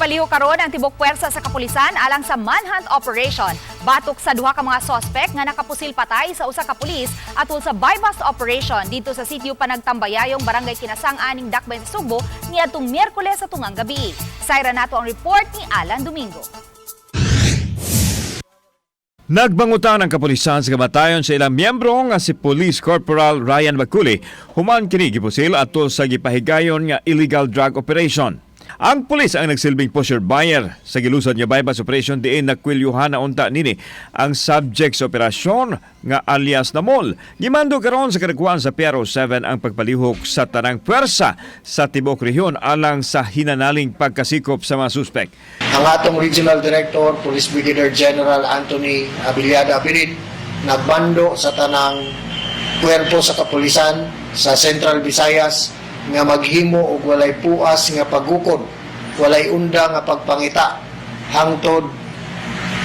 Nagpalihok karon ang tibok puwersa sa kapulisan alang sa manhunt operation batok sa duha ka mga sospek nga nakapusil patay sa usa ka pulis atol sa buy-bust operation didto sa sitio Panagtambayayong, Barangay Kinasang, aning Dakbayan sa Sugbo niadtong Miyerkules sa tungang gabi. Sayra nato ang report ni Alan Domingo. Nagbangutan ang kapulisan sa kamatayon sa ilang miyembro nga si Police Corporal Ryan Baculi human kini gipusil atol sa gipahigayon nga illegal drug operation. Ang pulis ang nagsilbing poseur buyer sa gilusad nga buy-bust operation diin nakwilyuhan na unta nini ang subject sa operasyon nga alias na Mol. Gimando karon sa kadakuan sa PRO 7 ang pagpalihok sa tanang puwersa sa tibuok rehiyon alang sa hinanaling pagkasikop sa mga suspek. Ang atong Regional Director, Police Brigadier General Anthony Abellada Abilin, nagbando sa tanang puwerpo sa kapulisan sa Central Visayas nga maghimo og walay puas nga pagukod, walay unda nga pagpangita hangtod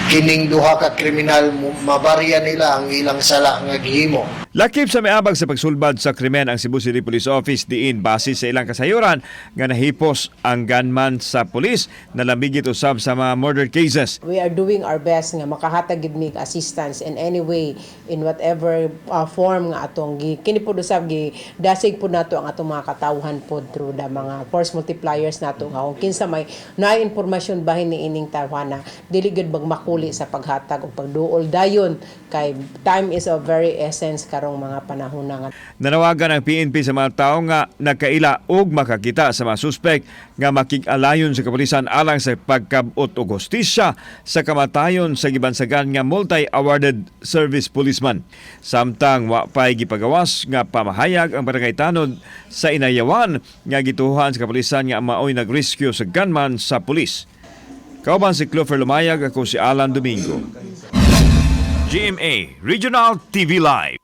kining duha ka kriminal mabarya nila ang ilang sala nga gihimo. Lakip sa miabag sa pagsulbad sa krimen ang Cebu City Police Office diin base sa ilang kasayuran nga nahipos ang gunman sa pulis na lamigit usab sa mga murder cases. We are doing our best nga makahatag gid mig assistance in any way, in whatever form nga atong gi kini pud usab gi dasig pud nato ang atong mga katawhan pod through the mga force multipliers nato nga kung kinsa may naay impormasyon bahin ni ining tawhana, dili gyud magmakuli sa paghatag og pagduol dayon kay time is of very essence karong mga panahon na nga. Nanawagan ang PNP sa mga tao nga nakaila og makakita sa mga suspek nga makig-alayon sa kapulisan alang sa pagkabot og hustisya sa kamatayon sa gibansagan nga multi-awarded service policeman. Samtang wa pay gipagawas nga pamahayag ang barangay tanod sa Inayawan nga gituohan sa kapulisan nga maoy nag-rescue sa gunman sa pulis. Kauban si Clover Lumayag, ako si Alan Domingo. GMA Regional TV Live.